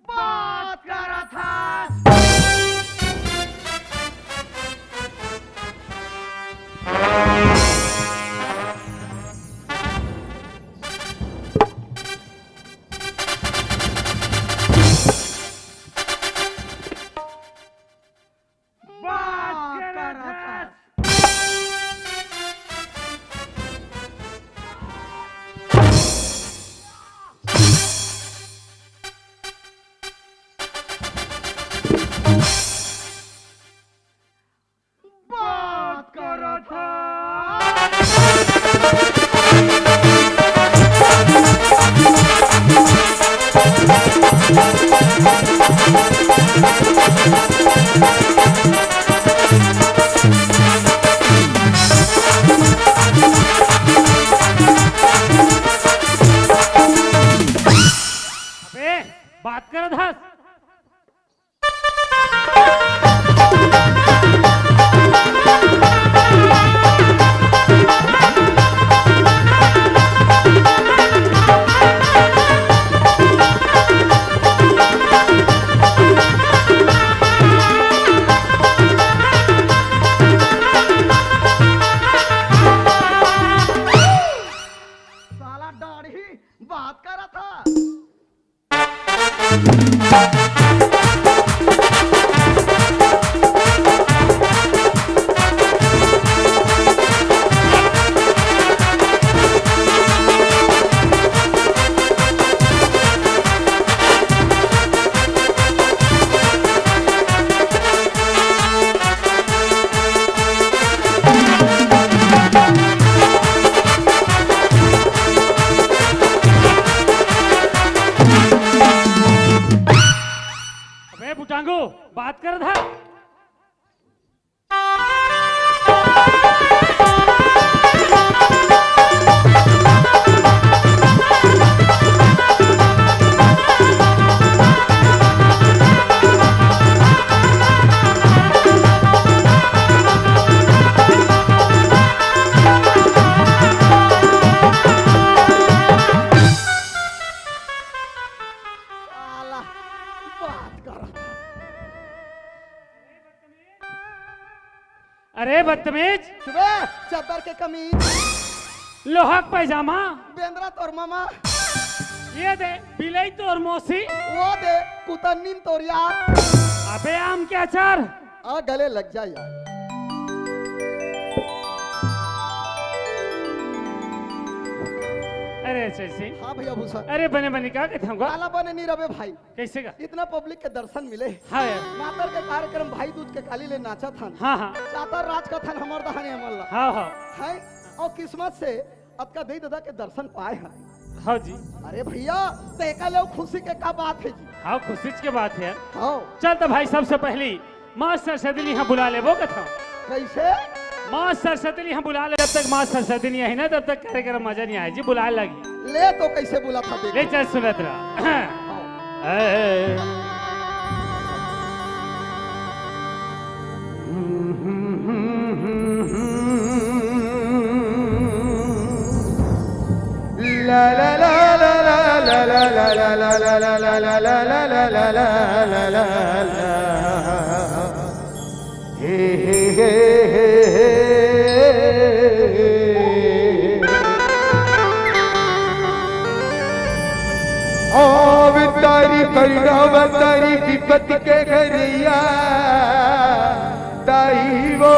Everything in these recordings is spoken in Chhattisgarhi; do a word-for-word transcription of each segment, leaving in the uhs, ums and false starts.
बात करत हस। बात करत हस। बात करत हस। अबे, बात करत हस। साला दाढ़ी बात करत हस। अबे बुटांगो, बात करत हस। साला, बात करत हस। अरे बदतमीज। चुप बे, चद्दर के कमीज। लोहा के पैजामा। बेंदरा तोर मामा। ये दे, बिलई तोर मौसी। वो दे, कुतन्नीन तोर यार। अबे आम के अचार। आ गले लग जा यार। अरे जय सिंह। हाँ भैया भूषण। अरे बने बने का कहत हँव गा? काला बने नी रबे भाई। कइसे गा? इतना पब्लिक के दर्शन मिले। हाँ यार। नातर के कार्यक्रम भाई दूज के काली ले नाचत हन। हाँ, हाँ। चातर राज कथन हमर दहाने हमर ला। हाँ, हाँ। हैं? अउ किस्मत से अतका दई ददा के दर्शन पाए हन। हाँ जी। अरे भैया, तेका ले खुशी के का बात हे जी? हाँ, खुशी के बात हे। हाँ। चल तो भाई, सबसे पहली माँ सरस्वती ल इहाँ बुला लेबो कथों। कैसे? माँ सरस्वती ल इहाँ बुला ले, जब तक माँ सरस्वती नइ आही ना, तब तक कार्यक्रम मजा नइ आही जी, बुलाए ल लगही। ले तो कैसे बुलाथों, देख। ले चल सुनत रह। हाँ। ए। अवतारी करुणावतारी विपत के घरैया दाई वो।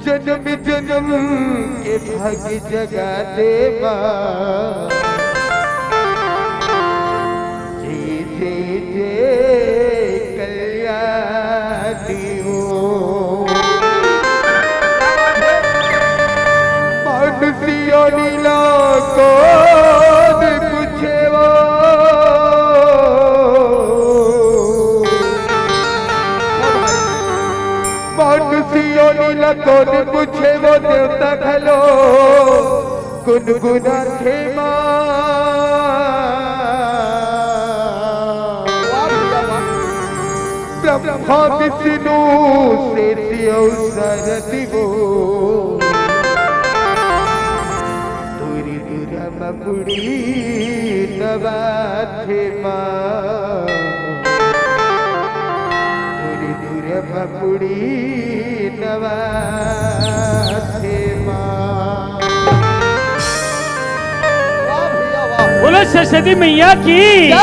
जनम जनम के भाग जगा दे माँ। जय जय जय कल्याणी हो। मानुष योनि ला कोन पूछे वो। मानुष योनि ला कोन पूछे वो, देवता घलो गुनगुनाथे माँ। वाह भैया वाह। ब्रह्मा विष्णु शेष अउ सरस्वती वो, दूरि दूरि म पुड़ी नवाथे माँ। दूरि दूरि म पुड़ी नवाथे माँ। वाह भैया वाह। बोलो सरस्वती मैया की। जय।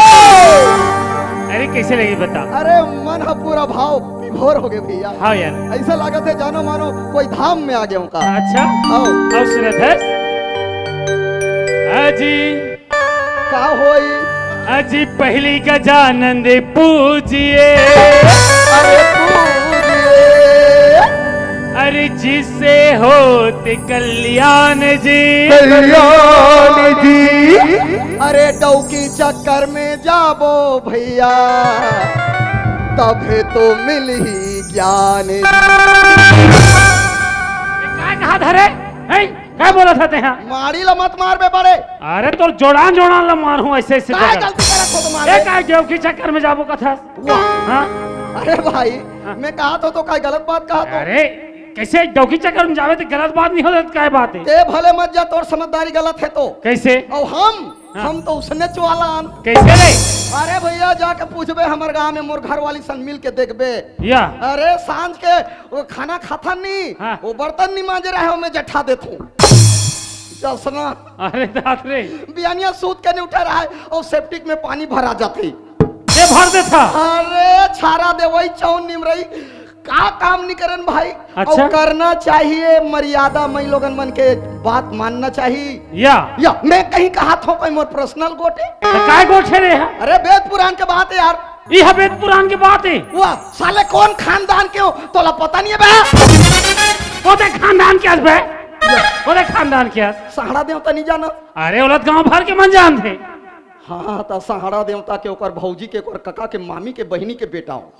अरे कैसे लगी बता। अरे मन ह पूरा भाव विभोर हो गे भैया। हाँ यार। ऐसा लागत हे जानो मानो कोई धाम में आ गेंव का। अच्छा। हाँ। अउ सुनत हस? अजी। का होई? अजी पहली गजानंद पूजिए। अरे पूजिए। अरे जिससे होत कल्याण जी। कल्याण जी। अरे डौकी चक्कर में जाबो भैया, तभे तो मिलही ज्ञान। ये काय कहा धरे? हैं? काय बोलत हस तेहा? माड़ी ला मत मार बे बड़े। अरे तोर जोड़ान जोड़ान ला मारहूं ऐसे ऐसे काय जगह। गलती करत हो तुम्हारे? ए, काय डौकी चक्कर में जाबो कथस? वाह। हाँ? अरे भाई, हाँ। मैं कहा तो, तो काय गलत बात कहा तो? अरे, कैसे डौकी चक्कर में जाबे तो गलत बात नहीं होता, काय बात है? ते भले मत जा, तोर समझदारी गलत है तो। कैसे? और हम हाँ। हम तो उसने चुआलान। कैसे रे? अरे भैया, जाके पूछबे हमर गांव में, मोर घर वाली सन मिल के देखबे। या। अरे सांझ के वो खाना खाथन नी, हाँ। वो बर्तन नी मांजे रहे, मैं जठा देथूं। जसना। अरे दात रे। बियानिया सूत के नहीं उठे रहे और सेप्टिक में पानी भरा जाथे। ये भर देथा। अरे छारा दे वही चौन निमरई। का काम नहीं करन भाई? अच्छा। अउ करना चाहिए, मर्यादा मई लोगन मन के बात मानना चाहिए। या। या, मैं कहीं कहा था कोई मोर पर्सनल गोठ हे? तो काय गोठ हे रे? अरे वेद पुराण के बात हे यार। ये वेद पुराण के बात हे। वाह, साले कौन खानदान के हो? तोला पता नहीं हे बे? कोते खानदान के हस बे? कोते खानदान के हस? सहाड़ा देवता नहीं जाना? अरे ओला त गांव भर के मन जानथे। हाँ, त सहाड़ा देवता के, ओकर भौजी के, ओकर कका के, मामी के, बहिनी के बेटा हो।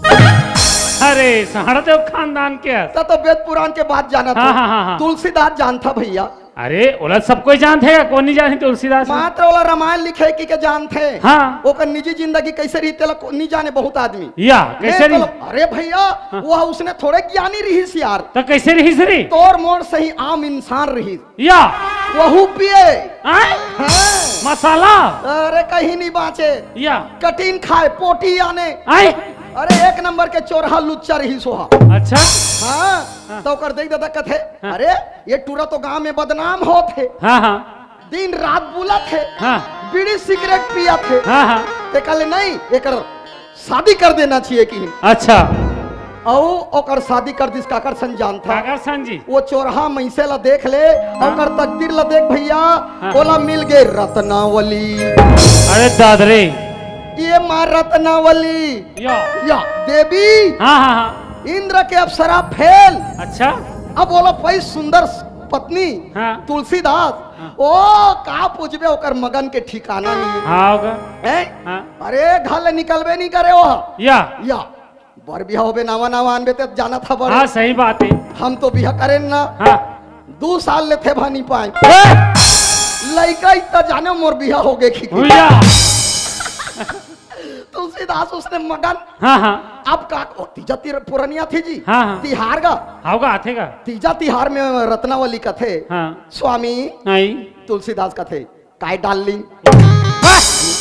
अरे, सहाड़ा देव खानदान के हस। त तो वेद पुराण के बात जानत हाँ, हो। हाँ, हाँ, हाँ। तुलसीदास जानथा भैया। अरे, ओला सब कोई जानथे, कोन नहीं जानथे तुलसीदास? मात्र ओला रामायण लिखे कि के जानथे। हाँ। ओकर निजी जिंदगी कैसे रही, तेला को-, नहीं जाने बहुत आदमी। या, मैं कैसे तो रही? ल-, अरे भैया, हाँ। वो उसने थोड़े ज्ञानी रहीस यार। त कैसे रहीस रे? तोर मोर सही आम इंसान रहीस। या। वहू पिए। आय? हाँ। मसाला? अरे कहीं नहीं बाँचे। या। कटीन खाए, पोटी आने। आय? अरे एक नंबर के चोरहा लुच्चा रहीस ओहा। अच्छा। हाँ, हाँ। त ओकर देख दादा कथे, हाँ। अरे ये टूरा तो गांव में बदनाम होत हे। हाँ, हाँ। दिन रात बुलत हे। हाँ। बीड़ी सिगरेट पियत हे। हाँ, हाँ। ते कहले नहीं, एकर शादी कर देना चाहिए कि। अच्छा। अउ ओकर शादी कर दिस, काकर सन जानथा? काकर सन जी? वो चोरहा मइसे ला देख ले, हाँ। ओकर तकदीर ला देख भैया, हाँ। ओला मिल गे रत्नावली। अरे दादरे। ये माँ रत्नावली। या। या देवी। हाँ, हाँ, हाँ। इंद्र के अप्सरा फेल। अच्छा। अब बोला, भाई, सुंदर पत्नी हाँ। तुलसीदास, हाँ। ओ का पूछबे, ओकर मगन के ठिकाना नहीं है। हाँ, होगा। हैं? हाँ। अरे, घर ले निकलबे नहीं करे वो। या। या। बर बिहा होबे, नावा नावा आनबे ते जाना था बड़े। हाँ, सही बात है। हम तो बिहा करेन ना। हाँ। दू साल ले थे भानी पाए। ए! लइका इतना जाने मोर बिहा हो गए खिके। भैया। तुलसीदास उसने मगन। हाँ, हाँ। अब का, ओ, तीजा तिर-, पुरनिया थी जी। हाँ, हाँ। तिहार गा। हाव गा, आथे गा। तीजा तिहार में रत्नावली कथे। हाँ। स्वामी। आई। तुलसीदास कथे, "काय डार्लिंग?" वाह!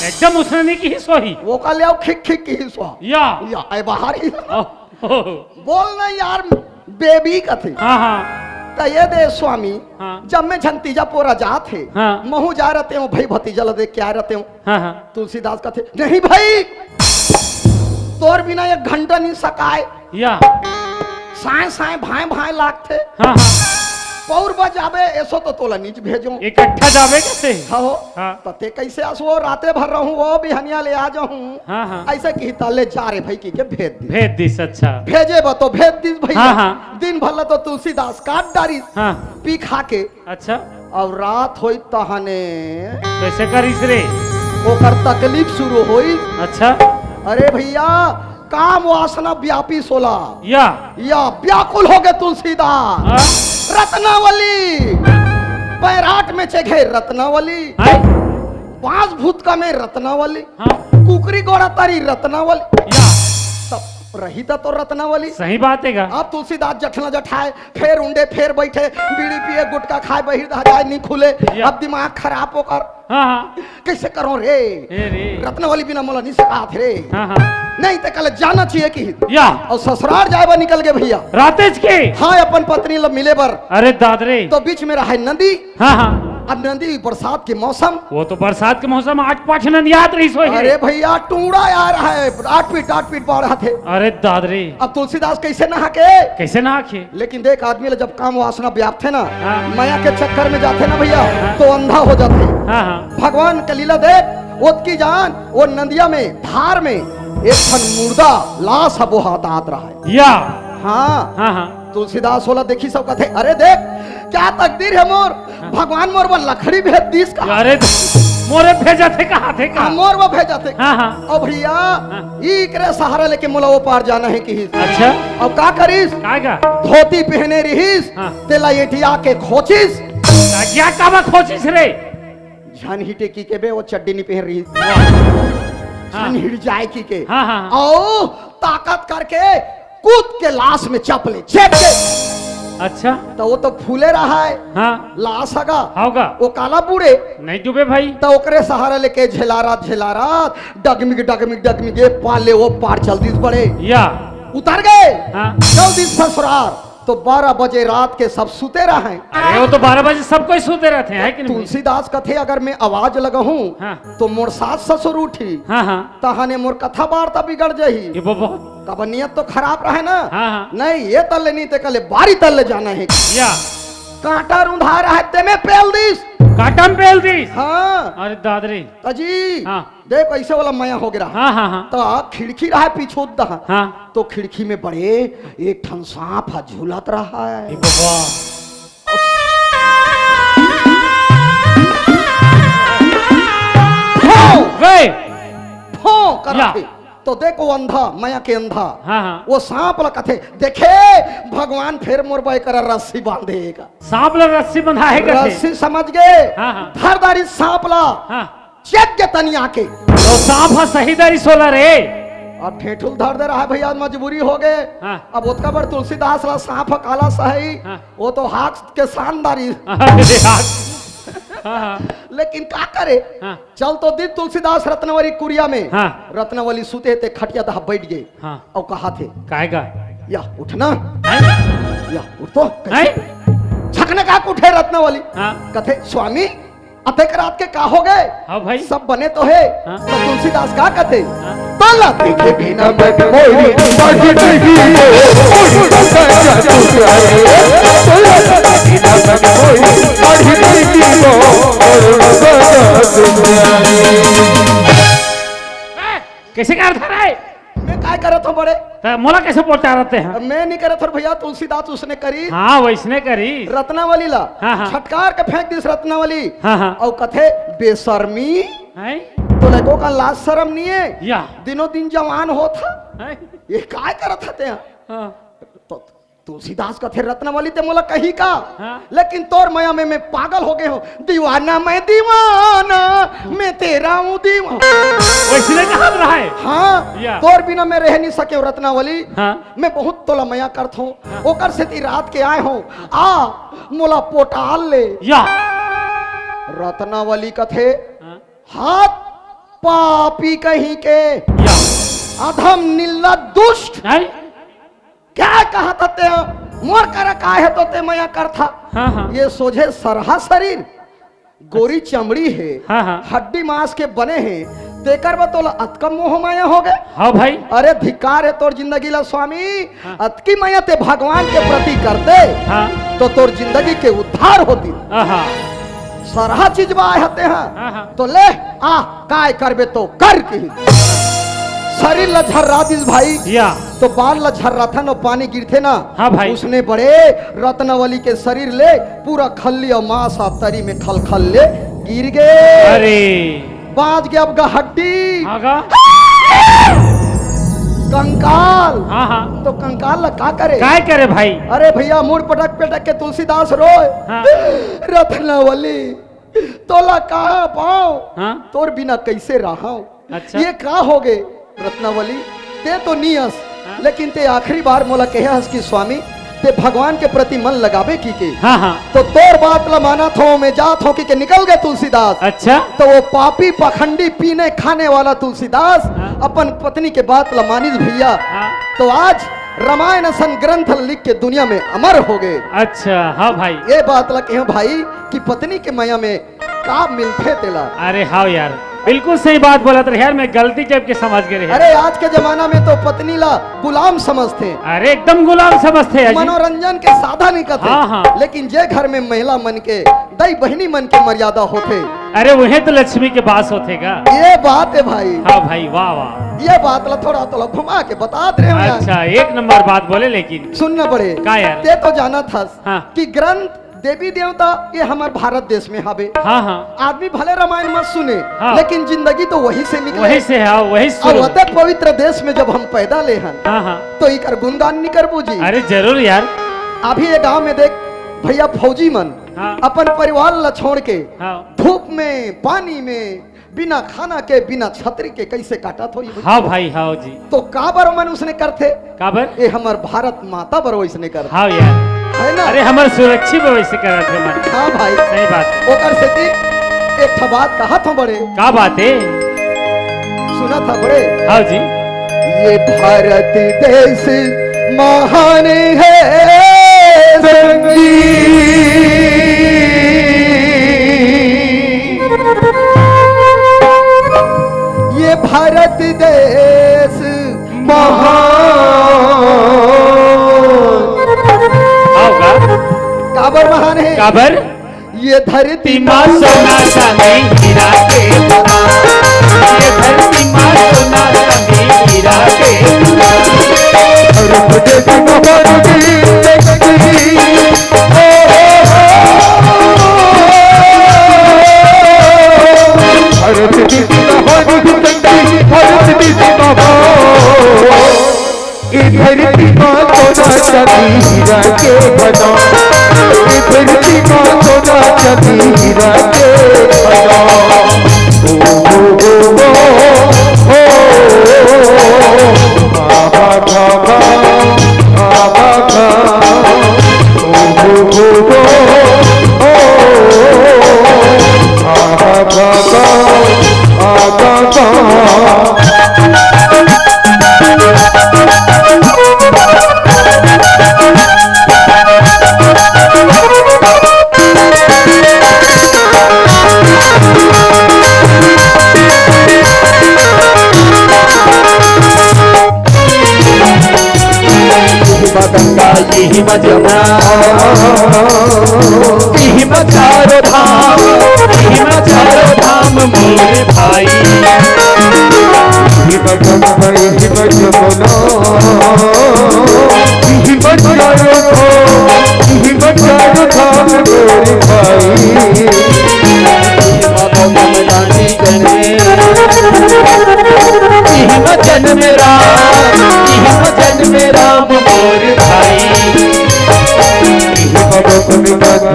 एकदम उसने नहीं की सोही। वो का ले आओ, खिक खिक की सो। या। या, आए बाहर ही। ओह, ओह। बोल ना यार, बेबी कथे। हाँ, हाँ। त ये दे स्वामी, हाँ। जब मैं झन तीजा पोरा जात हे, हाँ। महू जा रहते हो भाई, भतीजा ल देख के आ रहते हो। हाँ, हाँ। तुलसीदास कथे, "नहीं भाई, तोर बिना एक घंटा नहीं सकाय।" या। साय साय भाय भाय लागथे। हाँ, हाँ। पौर बजाबे, एसो तो तोला नीच भेजो। इकट्ठा जाबे कथे? हाँ हो। हाँ। त ते कैसे आसो, राते भर रहूं, वो बिहनिया ले आ जाऊं। हाँ, हाँ। ऐसे कही त ले जा रे भाई, की के भेज दी। भेज दिस, अच्छा। भेजे बा तो भेज दिस भैया। हाँ, हाँ। दिन भर ला तो तुलसीदास काट डारी। हाँ। पी खा के। अच्छा। अब रात होई तहने। कैसे करिस रे? ओकर तकलीफ शुरू होई। अच्छा। अरे भैया, काम वासना व्यापी सोला। या। या व्याकुल हो गए तुलसीदास। हाँ। रत्नावली, बैराट में चघे रत्नावली। हैं? बांस भूतका में रत्नावली। हाँ। कुकरी गोड़ा तारी रत्नावली। या। तब रही था तो रत्नावली। सही बात है गा। अब तुलसीदास जठना जठाए, फेर उंडे, फेर बैठे, बीड़ी पिए, गुटखा खाए, बहिर दह जाए, नहीं खुले। या। अब दिमाग खराब होकर, हाँ, हाँ। कैसे करो रे? ए रे। रत्नावली बिना मोला नहीं सकात रे। हाँ, हाँ। नहीं ते कल जाना चाहिए कि या। और ससुराल जाए बर निकल गए भैया। रातेज के? हाँ, अपन पत्नी ल मिले बर। अरे दाद रे। तो बीच में रहा है नदी। हाँ, हाँ। अब नदी बरसात के मौसम। वो तो बरसात के मौसम आठ पाँच नदी याद रही सोई। अरे भैया, टूड़ा यार है, आठ फीट, आठ फीट बाढ़ थे। अरे दाद रे। अब तुलसीदास कैसे नहा के? कैसे नहा के? लेकिन देख, आदमी ला जब काम वासना व्याप्त है ना, हाँ। मया के चक्कर में जाथे ना भैया, हाँ। तो अंधा हो जाथे। हाँ, हाँ। भगवान के लीला देख, ओतकी जान, वो नदिया में, धार में, एक ठन मुर्दा लाश ह बोहातात रहा है। या। हाँ। हाँ, हाँ। तुलसीदास ओला देखी सब कथे, "अरे देख, क्या तकदीर है मोर, हाँ। भगवान मोर बर लकड़ी भेज दीस का।" अरे, मोरे भेजा थे, कहा थे का? हाँ, मोर बर भेजा थे। हाँ, हाँ। अब भैया, हाँ। इकरे सहारा लेके मोला वो पार जाना है किहिस। अच्छा। अब का करिस? का का? धोती पहने रहिस, हाँ। तेला एटिया के खोचिस। क्या काबा खोचिस रे? झन हिटे की के बे, वो चड्डी नहीं पहन रहिस। हाँ। झन हिट जाए की के। हाँ, हाँ, हाँ। आओ, ताकत करके कूद के लाश में चप ले, चेप के। अच्छा। तो वो तो फूले रहा है। हाँ। लाश हगा। होगा। वो काला बूड़े। नहीं डूबे भाई। तो ओकरे सहारा लेके झेलारत, झेलारत, डगमिग, डगमिग, डगमिग, ये पार ले, वो पार चल दिस बड़े। या। उतर गए। हाँ। चल दिस ससुरार। तो बारह बजे रात के सब सुते रहे। अरे, वो तो बारह बजे सब कोई सुते रहते हैं, है कि नहीं? तुलसीदास कथे, "अगर मैं आवाज लगाहूँ, हाँ। तो मोर सास ससुर उठी। हाँ, हाँ। तहने मोर कथा वार्ता बिगड़ जाही।" ये वो बहुत कब नियत तो खराब रहे ना। हाँ, हाँ। नहीं, ये तल्ले नहीं ते कले बारी तल्ले जाना है। या। कांटा रुंधा रहे ते में पेल दिस। कांटा में पेल दिस। हाँ। अरे दादरी। तजी। हाँ। देख, ऐसे वाला मया हो गया। हाँ, हाँ, हाँ। तो खिड़की रहा है पीछू दहा। हाँ। तो खिड़की में बड़े एक ठन सांप ह झूलत रहा है। ए बाबा। फो! वे! फो करत या। हे। तो देखो अंधा, मया के अंधा। हाँ, हाँ। वो सांप ला कथे, "देखे, भगवान फेर मोर बाई करा रस्सी बांधेगा।" सांप ला रस्सी बंधा है कथे। रस्सी समझ गए? हाँ, हाँ। धर डारी सांप ला। हाँ। चेत के तनिया के। तो सांप ह सही दरी सोला रे। अब ठेठुल धर दे रहा है भैया, मजबूरी हो गए। हाँ। अब ओतका बड़ तुलसीदास ला सांप ह काला सही। हाँ। वो तो हाथ के शानदारी। अरे हाथ। हाँ, हाँ। लेकिन का करे? हाँ। चल तो दिन तुलसीदास रत्नावली कुरिया में। हाँ। रत्नावली सुते ते खटिया दहा बैठ गए। हाँ। और कहा थे। कायगा? या उठना। हैं? या उठ तो। हैं? झकने का उठे रत्नावली। हाँ। कथे, "स्वामी, अतेक रात के का हो गए? हाँ भाई। सब बने तो है।" हाँ। तो तुलसीदास का कथे? हाँ। तोला देखे बिना मन मोही पढ़ नहीं हो। कैसे का अर्थ है? मैं का करत हो बड़े? त मोला कैसे बोलता रहते हैं? मैं नहीं करत हो भैया, तुलसीदास उसने करी। हाँ, वैसने करी। रत्नावली ला हाँ, हाँ। छटकार के फेंक दिस रत्नावली। हाँ, हाँ। अउ कथे, "बेशर्मी, हैं? तो लड़को का लाज शर्म नहीं है? या। दिनों दिन जवान होत ह। हैं? ये काय करत हते हैं?" हाँ। तो तुलसीदास कथे, "रत्नावली, ते मोला कही का? हाँ। लेकिन तोर मया में मैं पागल हो गए हूँ, दीवाना मैं दीवाना, मैं तेरा हूँ दीवाना।" वैसने कहत रहा है। हाँ, या। "तोर बिना मैं रह नहीं सके हूँ रत्नावली, हाँ। मैं बहुत तोला मया करत हूँ, हाँ। ओकर सेती रात के आए हूँ, आ मोला पोटाल ले।" या। रत्नावली कथे, हाँ। "हाथ पापी कहीं के, या। अधम निर्लज दुष्ट।" हैं? क्या कहा था ते? मोर करा का है तो ते मया करथा? हाँ, हाँ। ये सोझे सरहा शरीर, गोरी चमड़ी है, हाँ, हाँ। हड्डी मांस के बने हैं, तेकर बर तोला अतका मोह माया हो गए? हाँ भाई। अरे धिक्कार है तोर जिंदगी ला स्वामी, हाँ। अतकी मया ते भगवान के प्रति करते, हाँ। तो तोर जिंदगी के उद्धार होती। हाँ, हाँ। सरहा चीज बा आए हते हैं। हाँ, हाँ। तो ले, आ, काय करबे तो कर कही। शरीर ला झर्रा दिस भाई। या। तो बाल ला झर्राथन अउ पानी गिरथे ना। हाँ भाई। उसने बड़े रत्नावली के शरीर ले पूरा खल्ली अउ मांस आ तरी में खलखल ले गिर गे। अरे। बांच गे अब गा हड्डी। हाँ गा। कंकाल। हाँ, हाँ। तो कंकाल ला का करे? काय करे भाई? अरे भैया, मुड़ पटक पटक के तुलसीदास रोए। हाँ। रत्नावली, तोला कहाँ पाओ? हाँ। तोर बिना कैसे रहाओ? अच्छा। ये का हो गए रत्नावली? ते तो नी अस, हाँ। लेकिन ते आखिरी बार मोला कहे हस कि स्वामी, ते भगवान के प्रति मन लगाबे की के। हाँ, हाँ। तो तोर बात ला मानत हो, मैं जात हो कि के निकल गए तुलसीदास। अच्छा। तो वो पापी, पखंडी, पीने खाने वाला तुलसीदास हाँ। अपन पत्नी के बात ला मानिस भैया। हाँ। तो आज रामायण असन ग्रंथ लिख के दुनिया में अमर हो गए। अच्छा, हाँ भाई। ये बात ला कहे भाई कि पत्नी के मया में का मिलथे तेला। अरे हाँ यार, बिल्कुल सही बात बोलत रहे यार, मैं गलती जब के समझ गए रहे। अरे आज के जमाना में तो पत्नी ला गुलाम समझथे। अरे एकदम गुलाम समझथे यार जी। मनोरंजन के साधन ही कथे। हाँ, हाँ। लेकिन जे घर में महिला मन के, दई बहिनी मन के मर्यादा होथे। अरे वही तो लक्ष्मी के बास होथे गा। ये बात है भाई। हाँ भाई, वाह, वाह। ये बात ला थोड़ा तो घुमा के बता दे रहे हो यार। अच्छा, एक नंबर बात बोले लेकिन। सुनना पड़े। का यार? ते तो जानत हस हाँ। कि ग्रंथ देवी देवता ये हमर भारत देश में हवे। हाँ, हाँ। आदमी भले रामायण मत सुने, हाँ। लेकिन जिंदगी तो वही से निकले। वही से, हाँ, वही अब शुरू। अतक पवित्र देश में जब हम पैदा ले हन, हाँ, हाँ। तो इकर गुणगान नहीं करबो जी। अरे जरूर यार। अभी ये गांव में देख भैया, फौजी मन हाँ। अपन परिवार ला छोड़ के हाँ। धूप में, पानी में, बिना खाना के, बिना छतरी के कैसे काटत होही भाई? हाँ भाई, हाँ जी। तो काबर मन उसने करथे? काबर? ये हमर भारत माता बर वैसने करथे। हाँ यार। है ना? अरे हमर सुरक्षा बर वैसे करत हे मन। हाँ भाई। सही बात है। ओकर सेती एक ठो बात कहा था बड़े। का बात है? सुना था बड़े। हाँ जी। ये भारत देश महान है संगी। ये भारत देश महान। आओ गा। काबर महान है? काबर? ये धरती माँ सोना चांदी हीरा के दुकान। ये धरती माँ सोना चांदी हीरा के दुकान।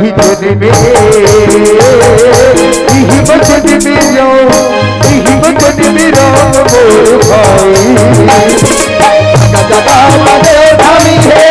ही जन्मे, इही वचन में राम, इही वचन में राम मोर भाई। जगा जगा बदे धामी हे।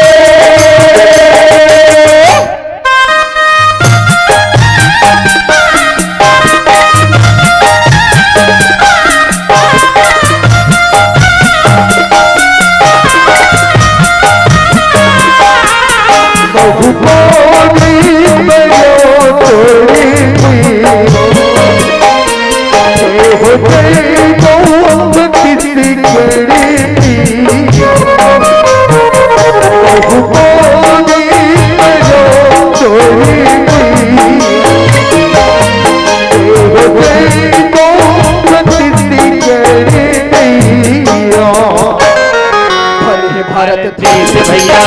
धन हे भारत देश भैया,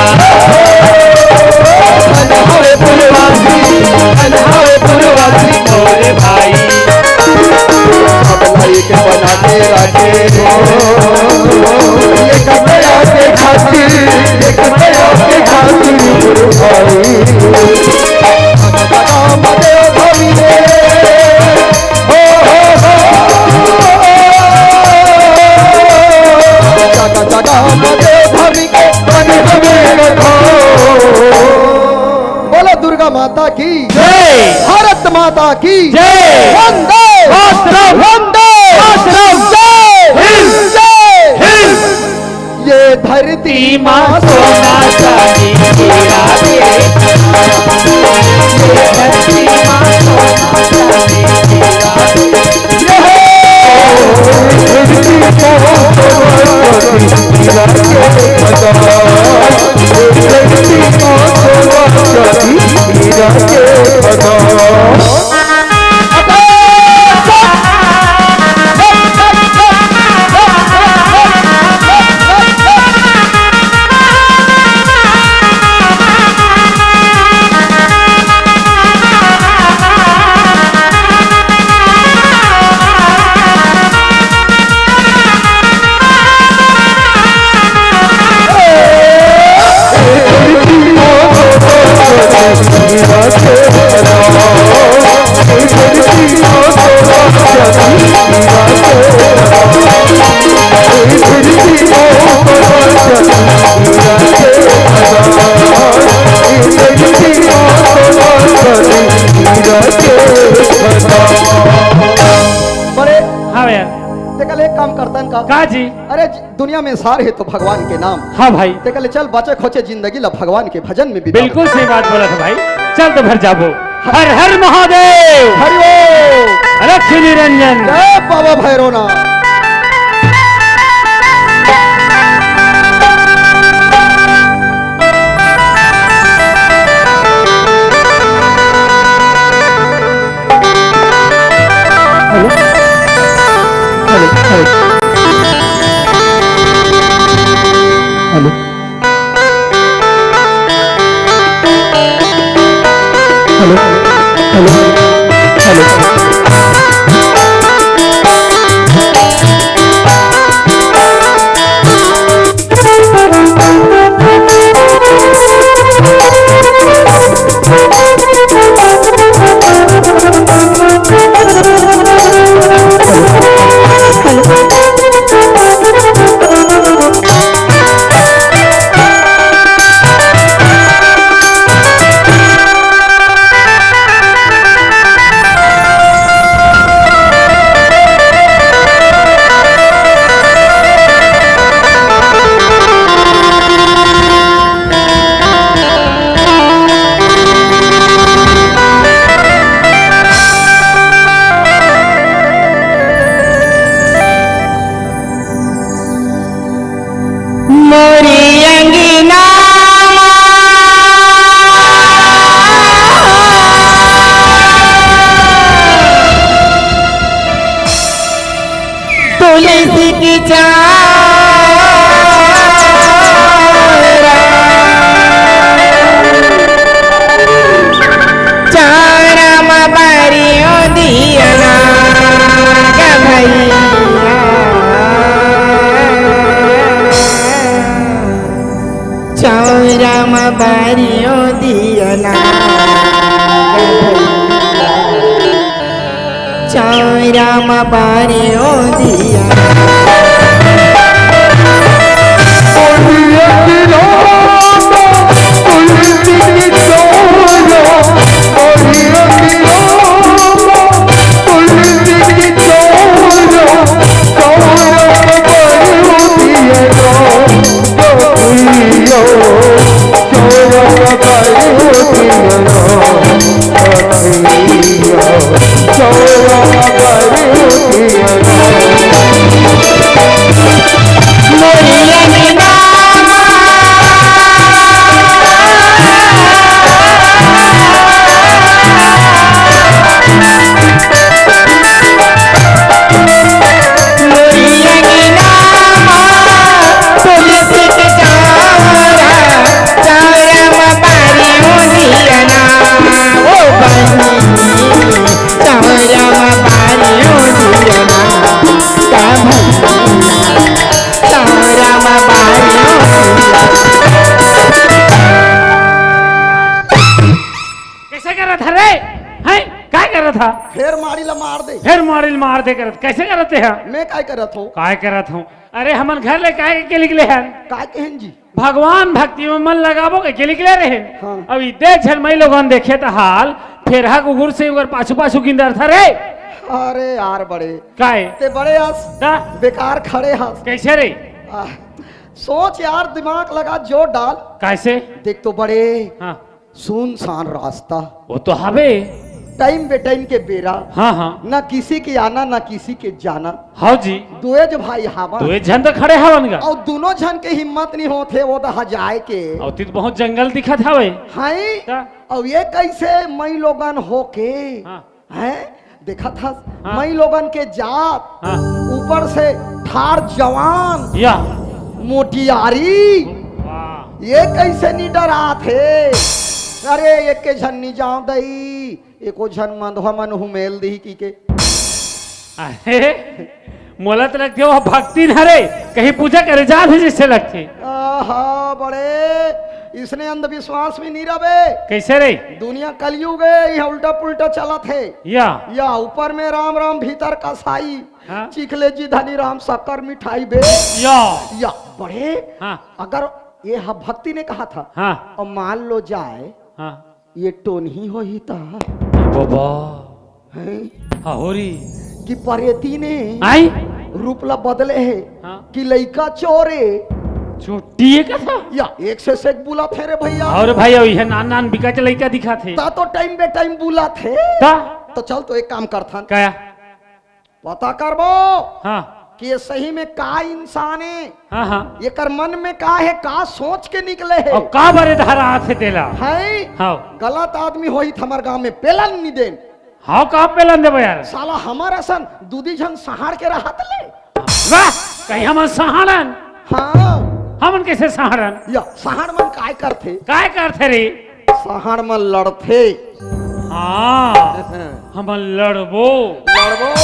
धन हवे पुलवासी, धन हवे पुलवासी मोरे भाई। अब भाई के बना के राखे हो, एक दया के खातिर, एक दया के खातिर मोरे भाई। बोलो दुर्गा माता की जय। भारत माता की जय। वंदे मातरम। वंदे मातरम। जय हिंद। जय हिंद। ये धरती माँ सोना चांदी हीरा के, ये धरती माँ सोना चांदी हीरा के। बड़े हाँ भैया। तेकर ले एक काम करतन का? का जी? अरे ज-, दुनिया में सार हे तो भगवान के नाम। हाँ भाई। तेकर ले चल बचे खोचे जिंदगी ला भगवान के भजन में बिता। बिल्कुल सही बात बोलत हे भाई। चल तो भर जाबो। हर हर महादेव। हरि ओम। अलख निरंजन। जय बाबा Bhairavnath. Hello, hello, hello, hello, hello, hello. मोरी अंगना मा तुलसी के चारा, चारा मा बारियो दिया ना ग भैया। चौरा म बारियो दिया ना। राम बारियो दिया। कैसे करत ह रे? हैं? काय करत ह? फेर माड़ी ला मार दे। फेर माड़ी ला मार दे करत। कैसे करत ह? मैं काय करत हूँ? काय करत हूँ? अरे, हमन घर ले काय के निकले हन? काय कहेन जी? भगवान भक्ति में मन लगाबो के निकले रहे। हाँ। अब इदे झन मई लोगन देखे त हाल, फेर हा कुकुर से ओकर पाछू पाछू गिंदर था रे। अरे यार बड़े। काय? ते बड़े हस। ता? बेकार खड़े हस। कैसे रे? आ, सोच यार, दिमाग लगा, जोर डाल। कैसे? देख तो बड़े। हाँ। सुनसान रास्ता। वो तो हवे। टाइम बे टाइम के बेरा। हाँ, हाँ। ना किसी के आना, ना किसी के जाना। हाँ जी। दुए जो भाई हावन। दुए झन तो खड़े हावन गा। अउ दोनों झन के हिम्मत नहीं होत हे वो दहा जाए के। अउ ती तो बहुत जंगल दिखत हवे। हाय। का? अउ ये कैसे मई लोगन होके? हाँ। हैं? देखत हस, हाँ। मई लोगन के जात, हाँ। ऊपर से ठार जवान, या। मोटियारी, वाह। ये कैसे नी डरात हे? अरे, एक के झन नी जाव दई, एको झन मंदवा मन हुमेल दिही की के। अरे, मोला त लगथे वो भक्तिन हरे, कहीं पूजा करे जात हे जैसे लगथे। आहा, बड़े, इसने अंधविश्वास में नहीं रहे। कैसे रे? दुनिया कलयुग हे, यहाँ उल्टा पुल्टा चलत हे। या। या, ऊपर में राम राम, भीतर कसाई। हाँ। चीख ले जी धनी राम, शक्कर मिठाई बे। या। या, बड़े, हाँ। अगर ये ह-, भक्ति ने कहा था, हाँ। और मान लो जाए, हाँ। ये टोनही होही ता। बाबा। हैं? हाँ, हो रही। कि परेती ने आई? रूप ला बदले हे। हाँ। कि लइका चोरे। चोटी है का था? या, एक से सेक बुलाथे रे भैया। और भाई, ये नान नान बिकाच लइका दिखाथे। ता तो टाइम बे टाइम बुलाथे। ता? तो चल तो एक काम करथन। काया? पता करबो हाँ। कि ये सही में का इंसान हे, हाँ, हाँ। एकर मन में का हे, का सोच के निकले हे। अउ का बरे धरा आथे तेला। हैं? हाँ। गलत आदमी होही त हमर गांव में पेलन नी देन। हाँ, का पेलन देबो यार? साला हमर असन दूदी झन सहाड़ के रहत ले। वाह, कहीं हमन सहाड़न? हाँ। हमन कैसे सहाड़न? या, सहाड़ मन काय करथे? काय करथे रे? सहाड़ मन लड़थे। हाँ, हमन लड़बो। लड़बो।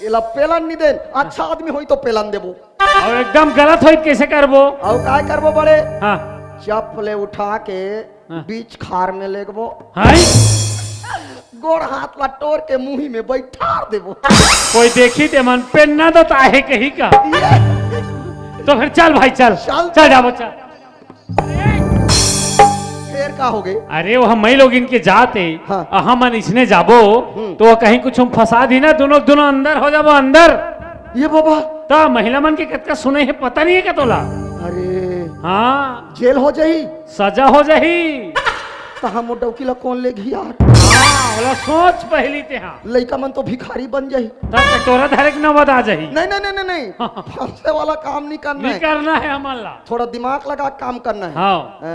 एला पेलन नी देन। अच्छा आदमी होई तो पेलन देबो। अउ एकदम गलत होई त कैसे करबो? अउ काय करबो बड़े? हाँ। चप ले उठा के हाँ। बीच खार में लेगबो। हाय। गोड़ हाथ ला टोर के मुही में बैठार देबो। कोई देखी ते मन पेन्ना दत आहे कही का? ये। तो फिर चल भाई, चल। चल। चल जाबो, चल। फेर का हो गे? अरे, वो हम मई लोगिन के जात हे, हाँ। अ, हमन इसने जाबो, हम्म। तो वो कहीं कुछ हम फंसा दी ना, दोनों, दोनों अंदर हो जाबो, अंदर। ये बाबा। त महिला मन के कतका सुने हे, पता नहीं हे का तोला? अरे। हाँ। जेल हो जाही। सजा हो जाही। त हम वो डौकी ला कौन लेगही यार? हाँ, ओला सोच पहली ते हाँ। लइका मन तो भिखारी बन जाही। त कटोरा धरे के नौबत आ जाही। नहीं, नहीं, नहीं, नहीं, नहीं। फंसे वाला काम नहीं करना नहीं हे। करना हे हमन ला। थोड़ा दिमाग लगा काम करना हे। हाँ। अ,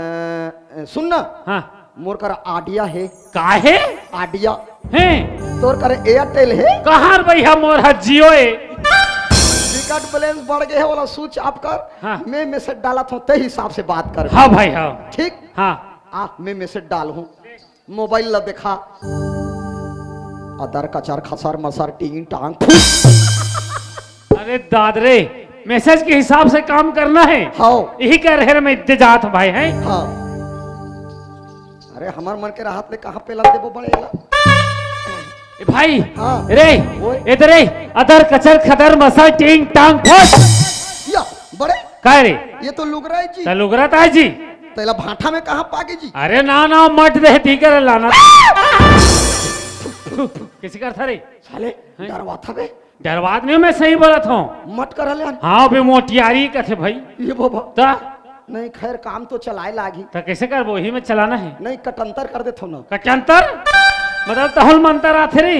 अ, सुन ना। हाँ। मोर करा आडिया हे। का हे? आडिया। हे। तोर करा एयरटेल हे। कहाँ रे भैया, मोर हा जियो हे। टिकट बैलेंस बढ़ गे हे, ओला स्विच ऑफ कर। हाँ। मैं मैसेज डालत हूँ, ते हिसाब से बात कर। हाँ भाई, हाँ। ठीक? हाँ। आ, मैं मैसेज डाल हूँ। मोबाइल ला देखा। अदर कचर खसर मसर टींग टांग फूस। अरे दाद रे, मैसेज के हिसाब से काम करना हे। हाँ। यही कह रहे रे, मैं इतने जात भाई हैं। हाँ। अरे हमर मन के राहत ले कहाँ पेलन देबो बड़े ला? ए भाई, हाँ। रे, ओए। ए दे रे, अदर कचर खदर मसर टींग टांग फट। या, बड़े, काय रे? ये तो लुगरा है जी। त लुगरा त है जी। तेला भाठा में कहाँ पागे जी? अरे ना, ना, मट दे, ठीक है, लाना। किसी कर था रे? साले, हैं? डरवाथा बे। डरवात नहीं, मैं सही बोलत हूँ। मत कर ले। हाँ, बे मोटियारी कथे भाई। ये बाबा। त? नहीं, खैर, काम तो चलाए लागी। त कैसे करबो? ही में चलाना है। नहीं, कटंतर कर देथो ना। कटंतर? मतलब तहल मंतर आथे रे।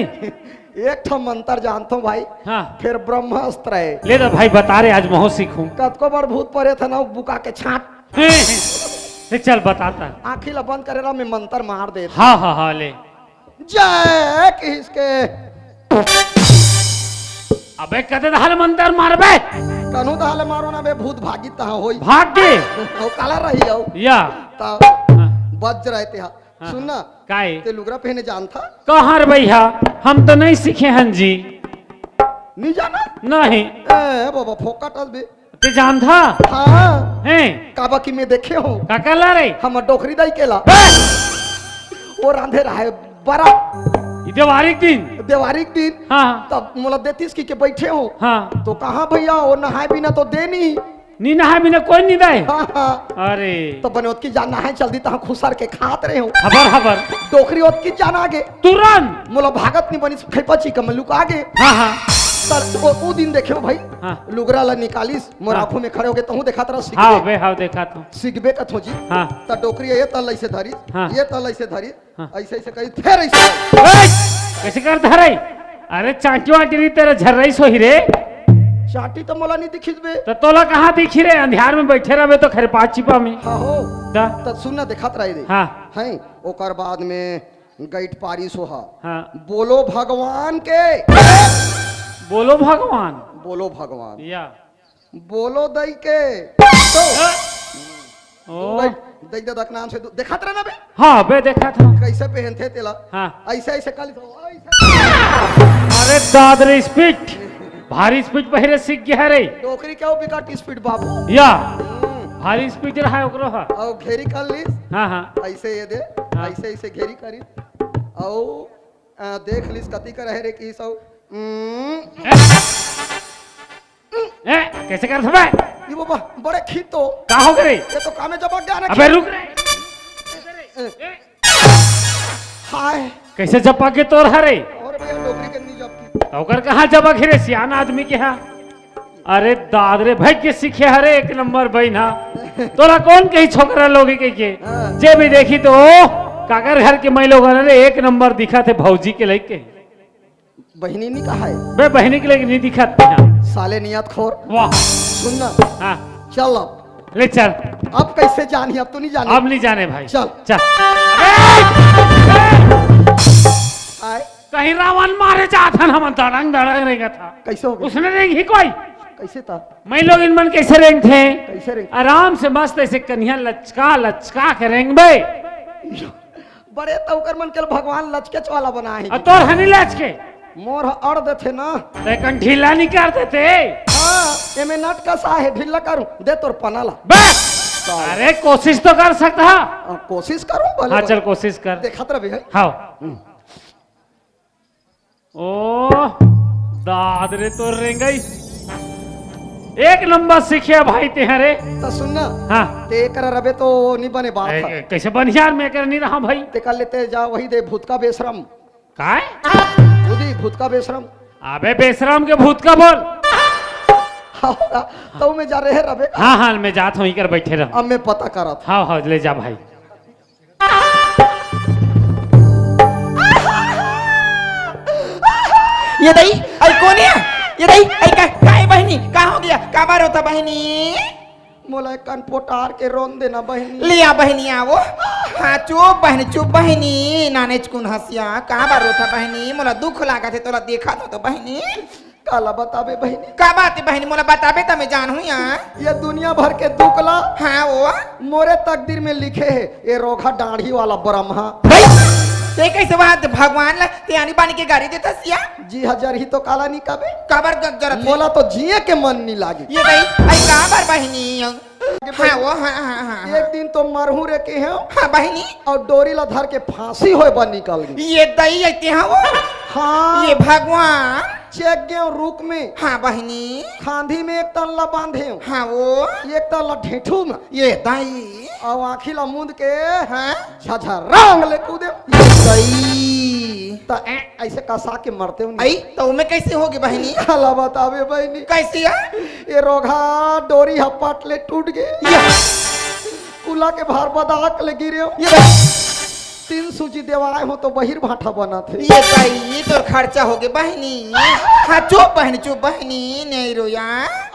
एक ठो मंतर जानथो भाई। हाँ। फिर ब्रह्मास्त्र है। ले दे भाई, बता रे, आज महू सीखूं। कतको बड़ भूत परे था ना, बुका के छाट। हैं, हैं। ले चल बताता। आँखी ला बंद करे रहा, मैं मंतर मार दे। हाँ, हाँ, हाँ, ले। जय किसके। अबे कते दहल मंतर मारबे। कनु दहल मारो ना बे, भूत भागी तहाँ होई। भाग गे। ओ काला रही हो। या। त हाँ। बच रहे ते हा। हाँ। सुन ना। काय? ते लुगरा पहने जानथा? कहाँ रे भैया, हम तो नहीं सीखे हन जी। नहीं जाना? नहीं। ए बाबा, फोकट अस बे। ते जानथा? हाँ। हैं? काबा कि मैं देखे हूँ। का कला रे? हम डोकरी दाई केला। बे! वो रांधे रहे बरा। ई देवारी के दिन? देवारी के दिन। हाँ। तब मोला देतीस कि के बैठे हो। हाँ। तो कहाँ भैया, वो नहाए बिना तो दे नहीं। नी नहाए बिना कोई नहीं दे। हाँ, हाँ। अरे। तो बने ओतकी जान नहाए चल दी, तहाँ खुसर के खात रहे हो। हबर, हबर। डोकरी ओतकी जान आगे। तुरंत। मोला भागत नहीं बनी, खैपा चिका में लुका गे। हाँ, हाँ। सर, वो, वो दिन देखे हो भाई। हाँ। लुगरा ला निकालिस, मोर हाँ। आँखों में खड़े हो गए, तहूँ देखा तरह सीख हाँ, गए। बे, हाँ, देखा तो। सीखबे कथो जी। हाँ। त डोकरी ये तल ऐसे धरी, हाँ। ये तल ऐसे धरी, हाँ। ऐसे, ऐसे करी, फिर ऐसे। ए! कैसे कर धरे? अरे चांटी वांटी नहीं, तेरा झर्रई सोही रे। चांटी तो मोला नहीं दिखिस बे। तो तोला कहाँ दिखी रे? अंधियार में बैठे रहबे तो खैर पाँच चिपा में। हाँ हो। दा। त सुन ना, देखात रही दे। हाँ। हैं, ओकर बाद में गैट पारी सोहा। हाँ। बोलो भगवान के। बोलो भगवान। बोलो भगवान। या। बोलो दई के। तो ओ। भाई, दई दादा के नाम से दू-, देखत रहना बे। हाँ, बे देखत हूँ। कैसे पहनथे तेला? हाँ। ऐसे, ऐसे काली तो, ऐसे। अरे दाद रे, स्पीड। भारी स्पीड पहिरे सीख गया रे। डोकरी क्या हो बिकट स्पीड बाबू? या। हम्म। भारी स्पीड रहा है ओकरो हा। और घेरी कर लीस। हाँ, हाँ। ऐसे ये दे, हाँ। ऐसे, ऐसे घेरी करी। और, आ, देख लीस कति कर है रे की सौ। हम्म। ए, कैसे कर बे? ये बाबा, बड़े खींच तो। का हो गए? ये तो कामे जबक गया ना अबे खींच। रुक रे। ए, हाय। कैसे जपा के तोर हरे? और भैया, डोकरी के नहीं जब की। तो ओकर कहाँ जबक रे, सियान आदमी के हाँ? अरे दाद रे, भाई के सीखे हरे एक नंबर बहिन हा। तोरा कौन कही छोकरा लोग के, के? हाँ। जे भी देखी तो, ओ, काकर घर के मई लोग हरे, एक नंबर दिखा थे भौजी के लइके। बहिनी नहीं कहा है। बे बहिनी के लेके नहीं दिखत यहाँ। साले नियत खोर। वाह। सुन ना। हाँ। चल अब। ले चल। अब कैसे जानी, अब तो नहीं जाने। अब नहीं जाने भाई। चल। चल। अबे! आए। कहीं रावण मारे जात हन, हम दड़ंग दड़ंग रेंगत हा। कैसे हो गया? उसने रेंग ही कोई। कैसे था? मैं लोग इन मन कैसे रेंग थे? कैसे रेंग? आराम से मस्त ऐसे कन्हिया लचका लचका के रेंग बे। बड़े तौकर मन के भगवान लचकेच वाला बनाए हे। आ, तोर हनी लचके। मोर ह अड़ देथे ना। ते कन ढीला नहीं कर देते। हाँ, एमे नट कसा है, ढीला करूं, दे तोर पना ला। बस। साला। अरे, कोशिश तो कर सकता। हाँ, कोशिश करूं, भले हाँ, भले। चल, कोशिश कर। देखत रह भाई। हाँ। हम्म। ओ, दाद रे तोर रेंगई। एक नंबर सीखे भाई ते हरे। त सुन ना। हाँ। ते कर रबे तो नहीं बने बात ए, है। ए, कैसे बन यार, मैं कर नहीं रहा भाई। ते कर लेते जा वही दे भूत का बेशरम। काय? खुदी भूत का बेशरम। अबे बेशरम के भूत का बोल। हाँ, तो मैं जा रहे रबे। हाँ, हाँ, मैं जात हूँ, इकर बैठे रहो। अब मैं पता करत। हाँ, हाँ, ले जा भाई। ये दई, अई कोन हे? ये दई, अई का, का हे बहिनी? का हो गया? का बार होता बहिनी? मोला एक कन पोटार के रोन देना बहिनी। लिया बहिनी आवो। हाँ, चुप बहिनी, चुप बहिनी। नानेच कुन हंसिया, का बार रोता बहिनी? मोला दुख लागत हे, तोला देखत हो तो बहिनी। काला बताबे बहिनी? का बात हे बहिनी, मोला बताबे त मैं जानहूं या। ये दुनिया भर के दुख ला हाँ वो। मोरे तकदीर में लिखे हे, ये रोघा डाढ़ी वाला ब्रह्मा। भाई, ते कैसे बात भगवान ला ते आनी बानी के गारी देता सिया? जी हजार ही तो काला नहीं कबे। काबर ग-, जरूरत हे? मोला तो जिए के मन नहीं लागे। ये भाई, भाई काबर बहिनी? ये हाँ, बहिनी, वो, हाँ, हाँ, हाँ, हाँ। एक दिन तो मरहूं रे के हैं हाँ, बहिनी। और डोरी ला धर के फांसी होए बा निकल गई। ये दई अइते हाँ वो। हाँ। ये भगवान। चेक गेंव रुख में। हाँ बहिनी। खांधी में एक तन ला बांधेंव। हाँ वो। एक तन ला ढेठू में। ये दाई। अउ आँखी ला मूंद के हाँ। झझरांग ले कूदेंव। ये दाई। त ए, अइसे कसा के मरतेंव नहीं। अई, त ओमे कइसे होगे बहिनी? काला बताबे बहिनी। कइसे है? ये रोगहा डोरी ह पट ले टूट गे। या। कुला के भार बदाक ले गिरेंव। ये दाई। तीन सूजी देवाय हों त बहिर भाठा बनत हे। ये दाई, ये तोर खर्चा होगे बहिनी। हाँ, चुप बहिनी, चुप बहिनी, नहीं रोया।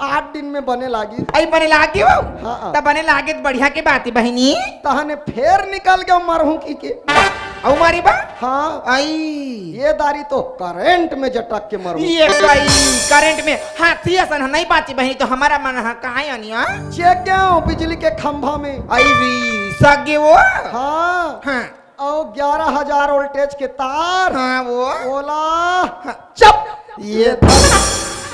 आठ दिन में बने लागिस। अई बने लागे हो? हाँ। त बने लागे त बढ़िया के बात हे बहिनी। तहने फेर निकल गेंव मरहूँ कहिके। अउ मारी बा? हाँ। अई। ये दारी तो करंट में जटक के मरहूँ। ये दाई, करंट में हाथी असन नहीं बाँची बहिनी, त हमर मन ह काहे अनिया? चेक गेंव बिजली के खंभा में। अई री, सक गे वो? हाँ। हाँ। अउ ग्यारह हजार वोल्टेज के तार। हाँ वो। ओला। हाँ। चप। ये धर,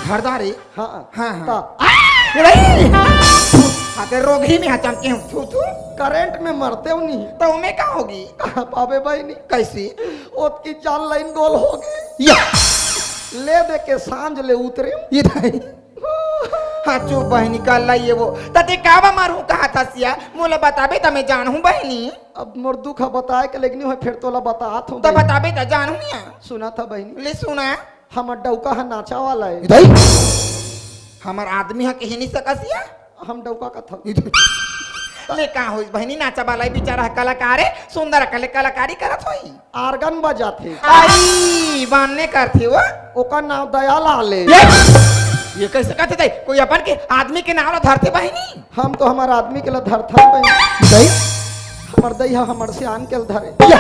धरदारी। हाँ। हाँ, हाँ। त ये नहीं। हाँ, ते रोगही में हाँ चमके हूँ, थू, थू। करंट में मरतेंव नहीं। त ओमे का होगे? कहाँ पाबे बहिनी? कइसे? ओतकी जान लाइन गोल होगे। या। ले दे के सांझ ले उतरेंव। ये दाई। हाँ, चुप बहिनी, काला ये वो। त ते काबर मरहूँ कहत हस या? मोला बताबे त मैं जानहूँ बहिनी। अब मोर दुख ह बताय के लेकिन होय, फेर तोला बतात हूँ त बहिनी। बताबे त जानहूँ या। सुनत हस बहिनी। ले सुना। हमर डउका ह नाचा वाला हे। ये दाई। हमर आदमी ह कहि नहीं सकस या। हम डउका कथन। ये दाई। ले का होइस बहिनी, नाचा वाला हे, बेचारा ह कलाकार हे, सुंदर अकन ले कलाकारी करत होही। आर्गन बजाथे। अई, बान्ने करथे वो। ओकर नाम दयालाल हे। ये, ये कइसे कथे दाई? कोई अपन के आदमी के नाम ला धरथे बहिनी? हम तो हमर आदमी के ला धरथन बहिनी। दाई? हमर दई ह हमर सियान के ला धरे। या।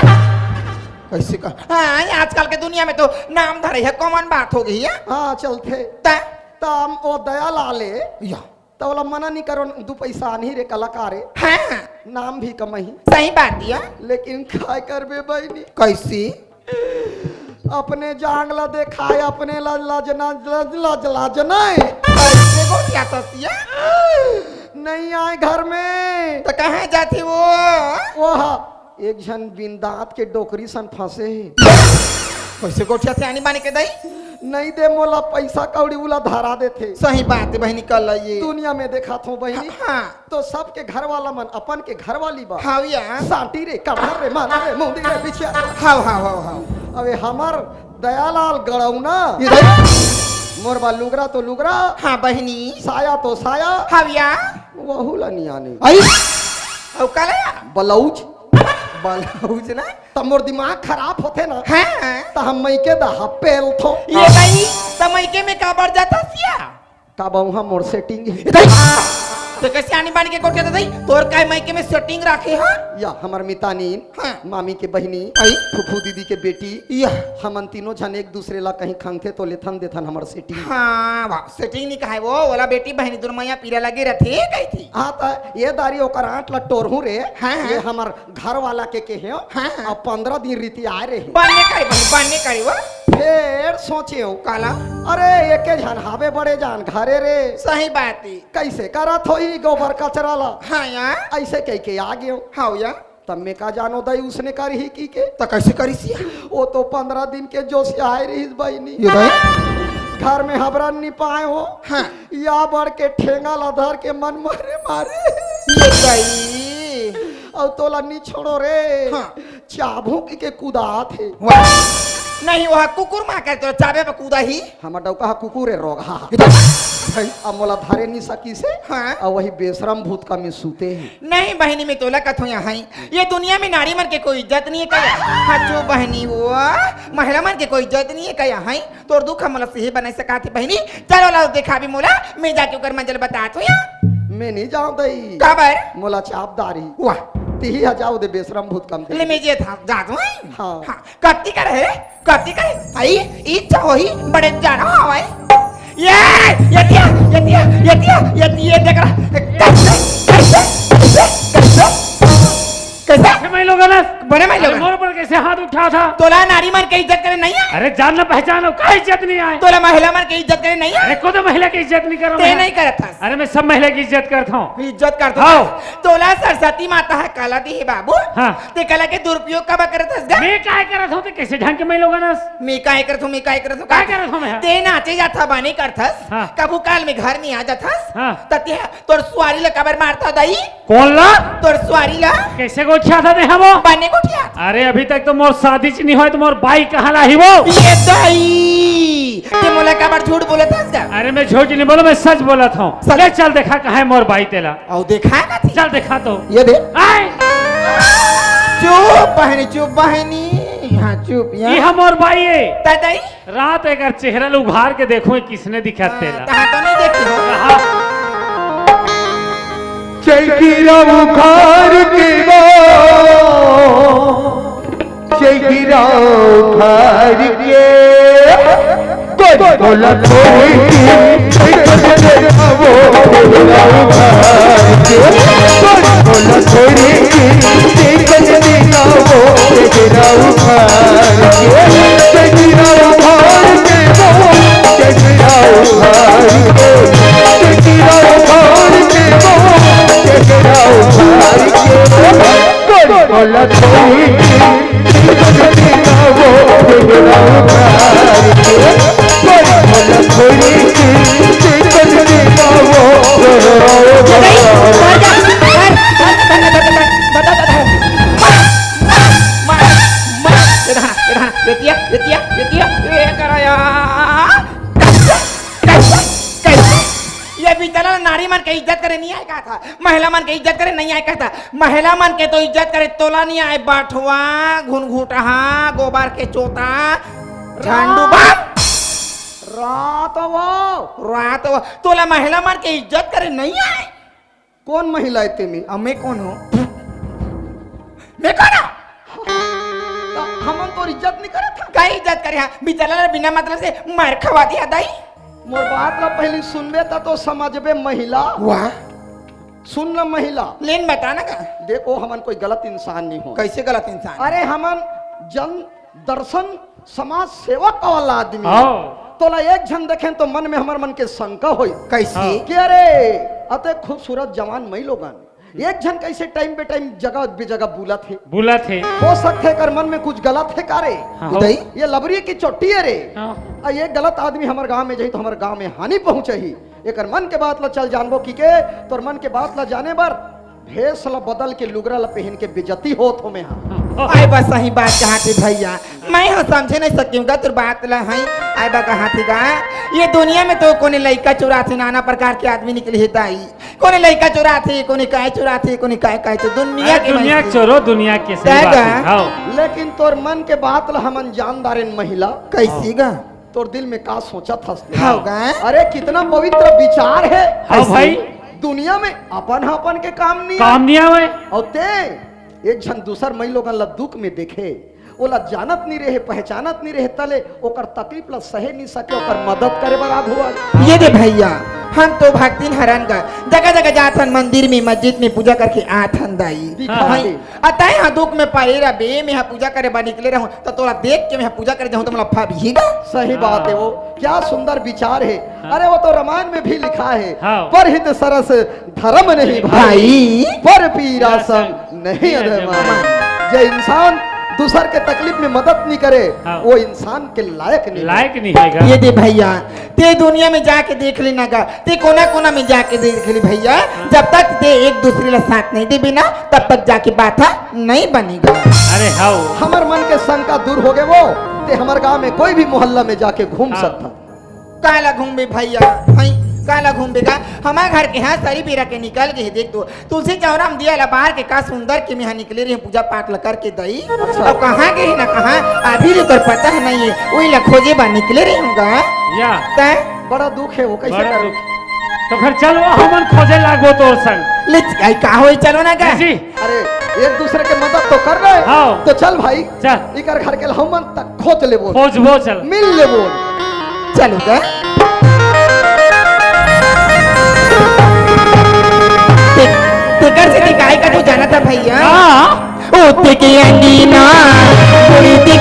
कइसे का? हाँ, आजकल के दुनिया में तो नाम धरे ह common बात होगे हे। हाँ, चलथे। त? त हम ओ दयालाल हे। या। त ओला मना नहीं करों, दू पइसा आनही रे कलाकार हे। हाँ। नाम भी कमही। सही बात या। लेकिन काय करबे बहिनी? कइसे? अपने जांग ला देखाय, अपने ला लजना, लज, लज, लजना हे। कइसे गोठियाथस या? नहीं आय घर में। त कहाँ जाथे वो? वो ह एक झन बिन दांत के डोकरी सन फंसे हे। कइसे गोठियाथे आनी बानी के दाई? नहीं दे मोला पइसा कौड़ी, उला धरा देथे। सही बात हे बहिनी, काला ये। दुनिया में देखाथों बहिनी। हाँ। तो सबके घर वाला मन अपन के घरवाली बर हाव या। सांटी रे, कटहर रे, माना रे, मुंदी रे, बिछिया। हाव, हाव, हाव, हाव। अबे हमर दयालाल गड़ौना। ये दाई। मोर बर लुगरा तो लुगरा। हाँ बहिनी। साया तो साया। हाव या। वहू ला नहीं आने। अई। अउ काला या? ब्लाउज। ब्लाउज ना? त मोर दिमाग खराब होथे ना। हाँ। त हम मइके दहा पेलथों। ये दाई, त मइके में काबर जाथस या? काबर उहाँ मोर setting हे। ए दाई, त कइसे आनी बानी के गोठियाथस दाई? तोर काय मइके में setting राखे ह? या हमर मितानिन, हाँ। मामी के बहिनी, अई। फूफू दीदी के बेटी, या। हमन तीनों झन एक दूसरे ला कहीं खंगथे तो लेथन देथन हमर setting। हाँ, वाह, setting नहीं कहाय वो, ओला बेटी बहिनी दुनो मइया पीरा लगे रथे, कहिथे। हाँ, त ये दारी ओकर आंट ला टोरहूँ रे, हाँ, हाँ। ये हमर घर वाला के केहेंव, हाँ, हाँ। अब पंद्रह दिन रीति आय रहे। बान्ने करी बहिनी, बान्ने करी वो। फेर सोचेंव। काला? अरे, एके झन हाबे बड़े जान घरे रे। सही बात हे। कइसे करत होही गोबर कचरा ला? हाँ या। अइसे कहिके आ गेंव। हाव या। तब मैं का जानों दाई उसने करही कहिके। त कइसे करिस या? वो तो पंद्रह दिन के जोशियाय रहिस बहिनी। ये दाई? घर में हबरन नहीं पाय हों। हाँ। या बड़ के ठेंगा ला धर के मन मारे मारे। ये दाई। अउ तोला नहीं छोड़ों रे। हाँ। चाबहूँ कहिके कुदाथे। वाह। नहीं, वो कुकुर माँ के तो चाबे बर कुदाही। हमर डउका ह कुकुर हे, रोगहा। भाई। अब मोला धरे नहीं सकिस हे। हाँ। अउ वही बेसरम भूत का में सूते हे। नहीं बहिनी, मैं तोला कथों या हई। ये दुनिया में नारी मन के कोई इज्जत नहीं हे का? हाँ, चुप बहिनी, वो महिला मन के कोई इज्जत नहीं हे का या हई? तोर दुख ह मोला सेहे बनाय सकत हे बहिनी। चल ओला देखाबे मोला, मैं जाके ओकर मंजल बताथों या। मैं नहीं जांव दाई। काबर? मोला चाप डारही। वाह। तिही ह जाव दे बेसरम भूत कम दे। ले मैं जे था, जाथों। हाँ। हाँ। कत्ती कर हे? कत्ती कर हे? अई, इच्छा होही, बड़े जाना हवय। ये, ये दिया, ये दिया, ये दिया, ये दिया, देख रहा। कइसे, कइसे, कइसे, कइसे, कइसे? कइसे मैं लोगन? बने मैं अरे लोगन। मोर ऊपर कइसे हाथ उठा उठावत हस? तोला नारी मन के इज्जत करे नइ आय? अरे जान न पहचान हो, का इज्जत नइ आय? तोला महिला मन के इज्जत करे नइ आय? अरे को तो महिला के इज्जत नइ करंव ते मैं। नइ करत हस। अरे मैं सब महिला के इज्जत करत हंव। इज्जत करत हंव। हाँ। तोला सरस्वती माता ह कला दी हे बाबू। हाँ। ते कला के दुरुपयोग काबर करत हस गा? मैं काय करत हंव ते कइसे ढंग के मैं लोगन हस? मैं काय करत हंव, मैं काय करत हंव, काय करत हंव मैं? ते नाचे जात हस, बने करत हस। हाँ। कभू काल में घर में आ जात हस। हाँ। त ते तोर सुवारी ला काबर मारत हस दाई? कोन ला? तोर सुवारी ला। कइसे गोठियाथस ते हमो? बने गोठियाथस। अरे अभी तक तो मोर शादीच नइ होय त मोर बाई कहां ले आही वो? ये दाई, ते मोला काबर झूठ बोलत हस गा? अरे मैं झूठ नइ बोलंव, मैं सच बोलत हंव। सच? ले चल देखा कहां हे मोर बाई तेला। अउ देखा ना थी। चल देखा तो। ये दे। आय। चुप बहनी, चुप बहनी। हां चुप। ये हमर बाई हे। त दाई? रात एकर चेहरा ल उघार के देखहूं, किसने दिखा तेला। तहां तो नइ देखे हो। कहां? चेहरा उघार के वो, चेहरा उघार के। कोई बोला थोड़ी सी, कोई बोला वो, चेहरा उघार के। कोई बोला थोड़ी सी, कोई बोला वो, चेहरा उघार के। ये करा यार। कैसे? कैसे? ये बिचारा नारी मन के इज्जत करे नइ आय कहत हस, महिला मन के इज्जत करे नइ आय कहत हस। महिला मन के तो इज्जत करे तोला नइ आय, बठवा, घुनघुटहा, गोबर के चोता, झंडू बम। रात वो। रात वो। तोला महिला मन के इज्जत करे नइ आय। कोन महिला हे तेमे? अब मैं कोन हंव? मैं कोन हंव? त हमन तोर इज्जत नइ करत हन? का इज्जत करे हंव? बिचारा ला बिना मतलब से मार खवा दिया दाई। मोर बात ला पहिली सुनबे त तो समझबे महिला। वाह। सुन न महिला। लेन बता ना का? देखो हमन कोई गलत इंसान नइ हों। कइसे गलत इंसान? अरे हमन जन दर्शन समाज सेवक वाला आदमी। हाँ। तोला एक झन देखें तो मन में हमर मन के शंका होई। कइसे? हाँ। कि अरे, अते खूबसूरत जवान मई लोगन। एक झन कइसे time पे time जगह बेजगह बुलत हे? बुलत हे। हो सकथे एकर मन में कुछ गलत हे का रे? हाँ, हो। उदय, ये लबरी की चोटी हे रे। हाँ। आ ये गलत आदमी हमर गांव में जाही तो हमर गांव में हानि पहुंचही। एकर मन के बात ला चल जानबो कि के, तोर मन के बात ला जाने बर भेष ला बदल के लुगरा ला पहन के बेइज्जती होत हों मैं हा। आय बा सही बात कहाथे भइया, मैं ह समझे नइ सकेंव गा तोर बात ला। हई आय बा कहाथे गा, ये दुनिया में तो कोने लइका चुराथे, नाना प्रकार के आदमी निकले हे दाई, कोने लइका चुराथे, कोने काय चुराथे, कोने काय काय चुराथे, दुनिया अरे के दुनिया के चोरो, दुनिया के सही बात हे। हाँ। लेकिन तोर मन के बात ला हमन जान डारेन महिला। कइसे गा? तोर दिल में का सोचत हस ते? हाँ गा। अरे कितना पवित्र विचार हे। हाँ भाई। दुनिया में अपन ह अपन के काम नइ आय। काम नइ आय। अउ ते एक झन दूसर मई लोगन ला दुख में देखे, ओला जानत नइ रहे, पहचानत नइ रहे, तले ओकर तकलीफ ला सहे नइ सके, ओकर मदद करे बर आघू आ गे। ये दे भइया, हम तो भक्तिन हरन गा, जगह जगह जाथन, मंदिर में, मस्जिद में पूजा करके आथन दाई। दिखा दे। अतय ह दुख में परे रबे, मैं ह पूजा करे बर निकले रहूं, त तोला देख के मैं ह पूजा करे जाहूं, त मोला फबही गा। सही बात हे वो, क्या सुंदर विचार हे। हाँ। अरे वो तो रामायण में भी लिखा हे, हाँ। परहित सरस धरम नहीं भाई, भाई। पर पीरा सम नहीं अधम। जे इंसान दूसर के तकलीफ में मदद नइ करे, हाँ। वो इंसान के लायक नइ हे। लायक नइ हे गा। ये दे भइया, ते दुनिया में जाके देख ले ना गा, ते कोना कोना में जाके देख ले भइया, जब तक ते एक दूसरे ला साथ नइ देबे ना, तब तक जाके बात ह नइ बने गा। अरे हाव। हमर मन के शंका दूर हो गे वो, ते हमर गांव में कोई भी मोहल्ला में जाके घूम सकथस। काला घूमबे भइया, हई काला घूमबे गा? हमर घर के ह सरी बेरा के निकल गे हे, देख तो तुलसी चौरा म दिया ला बार के का सुंदर के मेहा निकले रहे पूजा पाठ ला करके दई। अच्छा। अउ कहाँ गे हे ना कहाँ, अभी ले ओकर पता ह नइ हे, ओही ला खोजे बर निकले रहे हूँ गा। या। तैं? बड़ा दुख हे वो, कइसे बड़ा कर? दुख। त फेर चल वो हमन खोजे लागबो तोर संग। ले, आई का होई, चलो ना गा। जी। अरे, एक दूसरे के मदद तो कर रहे। हाँ। तो चल भाई। चल। इकर घर के ला हमन तक खोज लेबो। खोजबो चल। मिल लेबो। चलो गा। ते-, तेकर से ते काय का तो जानत हस भइया? हाँ। ओ ते के अंगना, बोली ते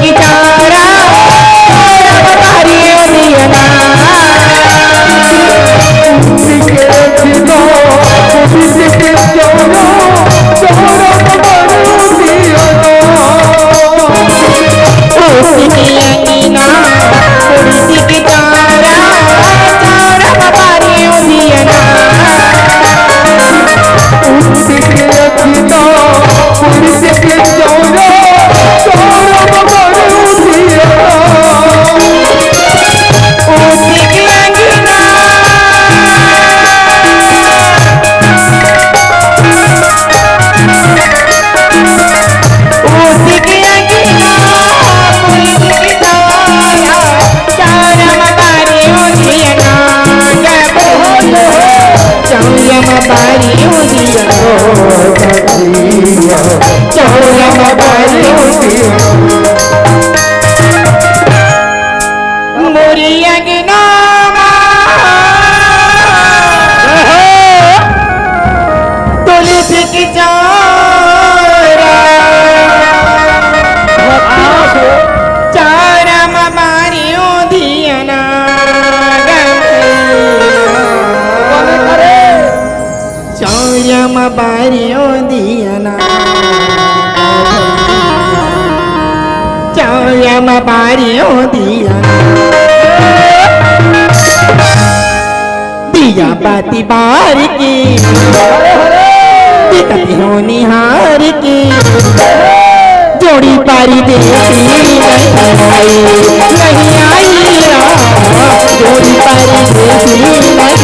बारी ओ दिया, चौरा बारी ओ दिया। मोरी अंगना मा तुलसी के चौरा, चौरा मा बारी ओ दिया ना। चौरा मा बारी ओ दिया ना, चौरा मा बारी ओ दिया ना। दिया बाती बार के, दिखत हो निहार के, जोड़ी पारी देसी नहीं आई, नहीं आई। जोड़ी पारी देसी नहीं आई।